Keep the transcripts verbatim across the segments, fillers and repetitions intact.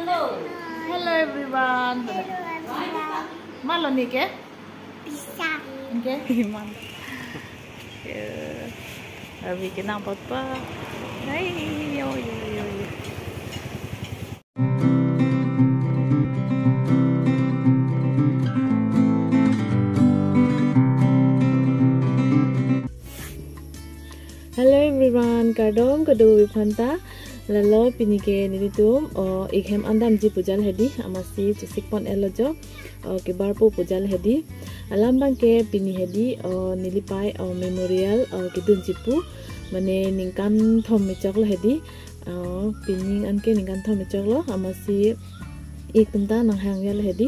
Hello everyone. Malo neke? Bisa. Okay. Iman. Ya. Abi kenang pot pa. Hai, yo, yo, yo, yo. Hello everyone, kardom kadokave aphanta. Lalo pini ke nelitum o ik hem an damji pu jal hedi, amatsi chesik pon-etlo jo, o kebarpo pu jal hedi. Alam abang ke pini hedi o nelipei o memorial o kedunji pu, mane ningkan thom me choklo hedi. O pining an ke ningkan thom me choklo, amatsi ik atum ta nanghang jal hedi.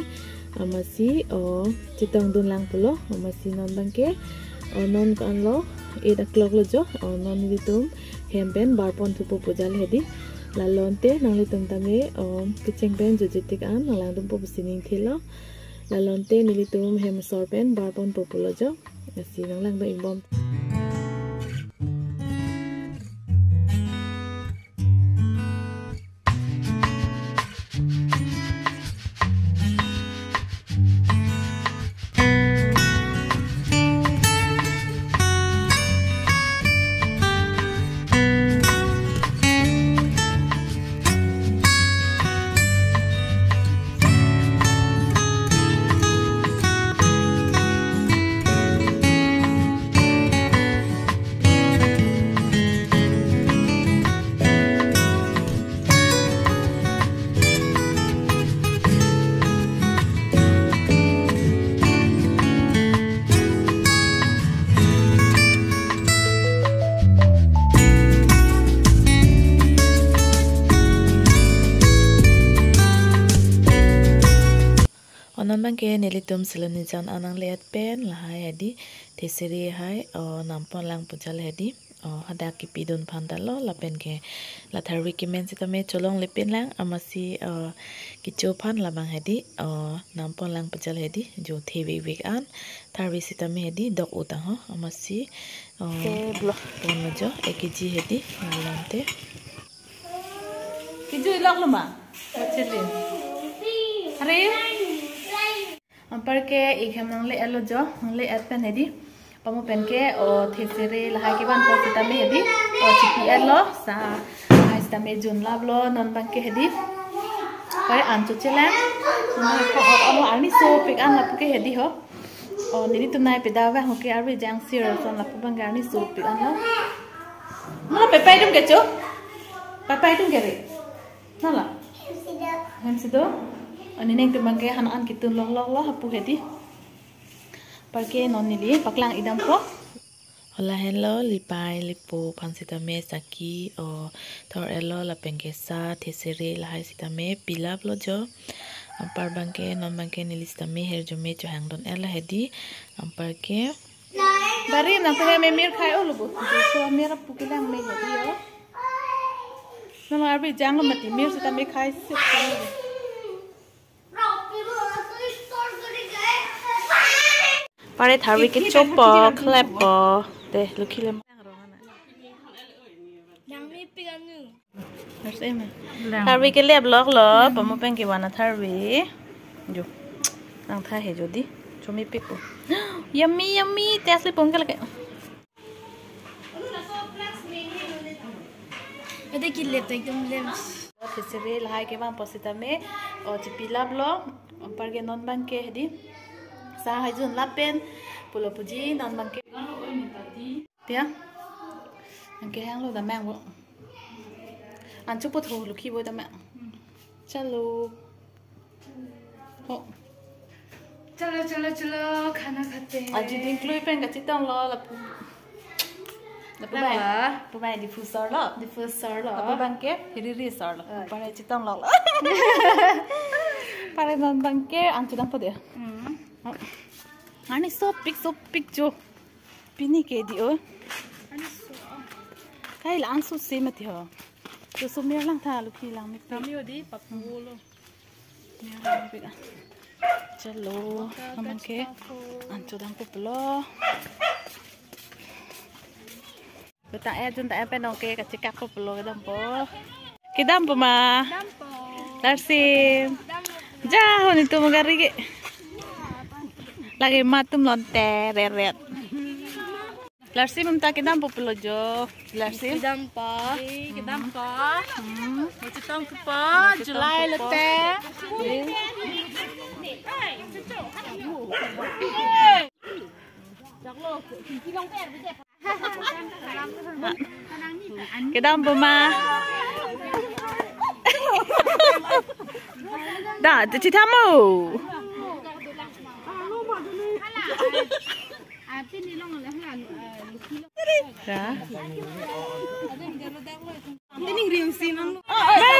Amatsi o chetongdun lang pulo, amatsi non abang ke o non ko-anlo eight o'clock lo jo, o non nelitum hem pen bar pon thupo pu jal hedi. Lalo ante nanglitum tame o kecheng pen jutje tik an nanglangdunpo pusi ning thilo. Lalo ante nelitum hem asor pen bar ponpo pulo jo. Lasi nanglangdun ikbom. O non abang ke nelitum Silonijan an nangle-et pen lahai hedi, Thesere hai o nam pon lang pu jal hedi. O hadak kepidun aphan ta lo, lapen ke la tharve kemen sitame cholongle pin lang, amatsi o kecho aphan labang hedi o nam pon lang pu jal hedi, jo thevek vek an tharve sitame hedi dok-u tang ho, amatsi o Te blo. Ponlo jo, ek kg hedi, lalo ante. Kejui loklo ma? Kachili. Hari? Anparke ik hem nangle-etlo jo, nangle-et pen hedi. Pamu pen ke o Thesere lahai kevanpo sitame hedi. O chipi-etlo, sa hai sitame junlaplo, non abang ke hedi. Pare an chochelang. Ko hok amo arni sopik an lapu ke hedi ho. O nelitum nai peda vang ho ke arve jang sir son lapu abang ke arni sopik anlo. Nala pepai atum kecho? Pepai atum kere? Nala? Hem si do? Ani neng tum abang ke han an ketun lok lok lo hapu hedi. Anparke non neli paklang-ik dampo. Hala henlo, lipei lipo aphan sitame saki o thor-etlo, lapen ke sa, Thesere lahai sitame pilaplo jo. Anpar abang ke, non abang ke neli sitame hirjume chohangdun-etlo hedi. Anparke Bari nang tuhe me mir khai olo bo. Joso mir apu kelang me hedi yo. Nang arve janglo mati, mir sitame khai sip. Pare tharve kechopo, klepo. Te, lukhi lem. Nang mepik anu. Harus eme. Lang. Tharve kelep loklo, pamu pen kevan atharve. Jo. Nang tha he jodi. Chomepik ko. Yummy, yummy. Taste le pong ke lake. Ede kelep ta ekdom lem. Thesere lahai kevanpo sitame. O chipilaplo. Anparke non abang ke hedi. Sa hai junlap pen. Pulo puji non abang ke. Pia. Anke hanglo damang bo. An chopotho lukhi bo damang. Chalo. Ho. Chalo, chalo, chalo, khana khate. Aji dingklui pen kachetonglo lapu. Lapu bai. Lapu bai Diphu sorlo. Diphu sorlo. Lapu abang ke hiriri sorlo. Oi. Pare chetonglo. Pare non abang ke an chodangpo de. Hmm. Ho. Arni sopik, sopik jo. Pini ke di o. Kai la an sose mati ho. Joso mir lang tha lukhi lang mepik. Kami odi papulo. Mir lang mepik. Chalo, aman ke an chodangpo pulo. Kota e jun ta e pen oke kachekakpo pulo kedampo. Kedampo ma? Dampo. Larsim. Ja, honi tum gari ke. Lagi matum lonte reret. Larsim ta kedampo pulo jo. Larsim. Kedampo. Kedampo. Hmm. Mo chetong kepo. Mo chetong July kepo. Lote. Kedampo ma. Da, chethamu. Da. Bye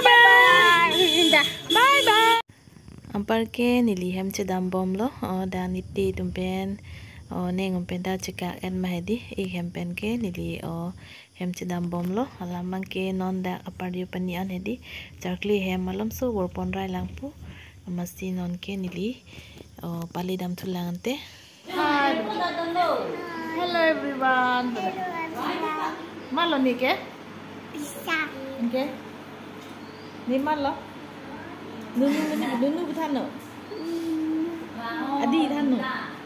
bye. Bye bye. Anparke neli hem chedam bomlo, o, da niti atum pen, o, neng atum pen ta chekak et ma hedi, ik hem pen ke neli, o, hem chedam bomlo, alam abangke non dak apar yo pani an hedi, charkli hem malomso vorpon rai lang pu, amatsi non ke neli, o, pali dam thu lang ante. Hi. Hello everyone. Malo ne ke? Pisa. Anke? Ne malo? Nunu, nunu, nunu pu thannon? Adi thannon?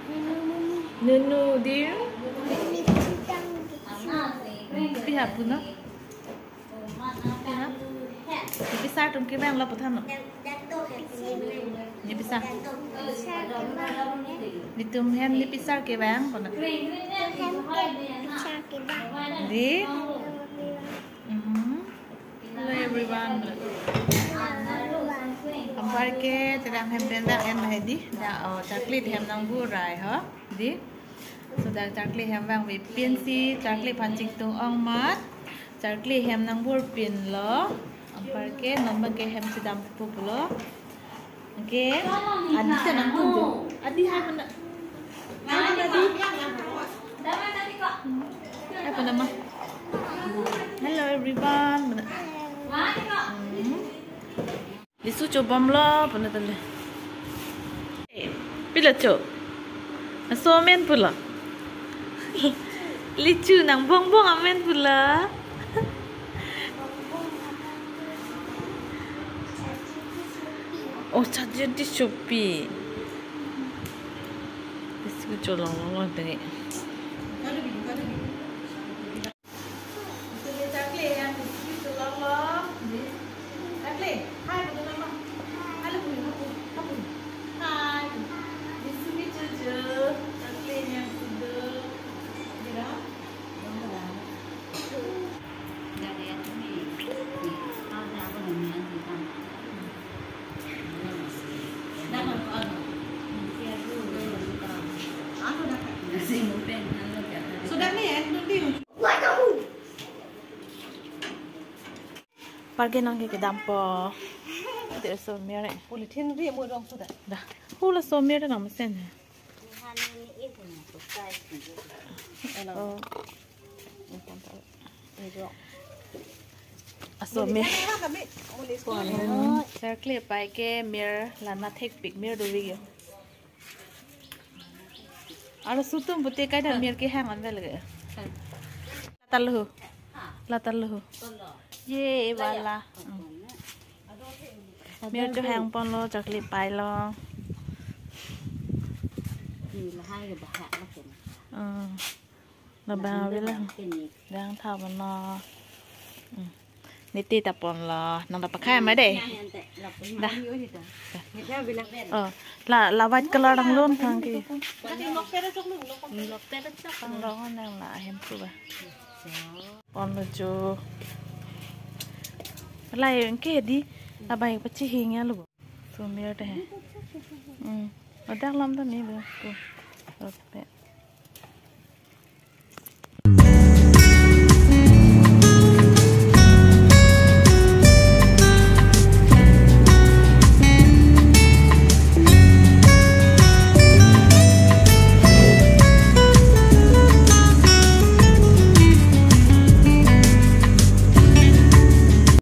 Nunu, nunu, dear? Nunu, nunu. Pi hap punon? Nepisar atum kevang lo pu thannon? Nepisar. Netum hem nepisar kevang punon? Di? Mhm. Hello everyone. Anparke terang hem pen dak en ma hedi. Da, o, charkli hem nangbur rai ho. Di? So dak charkli hem vangve pinsi, charkli aphan chingtung ong amat. Charkli hem nangbur pinlo. Anparke non abangke hem chedam pulo. Anke. Adi ta nangtun jo. Adi hai panda. Hai panda di. Hai panda ma. Hello everyone. Hmm. Lisu cho bomlo, puna tale. Eh, pila cho? Aso amen pulo. Lichu nang bongbong amen pulo. O, chaje di chopi. Lisu cho longlong tenge. Itu dia cakle yang di situ lolong. Cakle, hai, betul nama. Halo, Bu, halo, Bu. Hai. Di sini cucu. Cakle yang sudah. Kira? Sudah nih ya, nanti. Parke nang ke kedampo. Te so mir e. Polythene ri mo dong sudah. Da. Hula so mir nang mesen. Oh. Aso mir. Hmm. Charkli pai ke mir lana thekpik mir do video. Aro sutum pute kai da mir kehang an vel ke. Lata lo. Lata lo. Ye wala. Hmm. Mir chohang ponlo, charkli pailo. Hmm. Labang avelo. Dang tha ponlo. Hmm. Niti ta ponlo. Nang ta pakhai ma de. Da. Oh, la, la white color dang lun thang ke. Pang long nang la hem tu ba. Ponlo jo. Lai ke di. Labai pachihing ya lo. So mir te. Hmm. Adak lam ta me bo. Tu. Oke.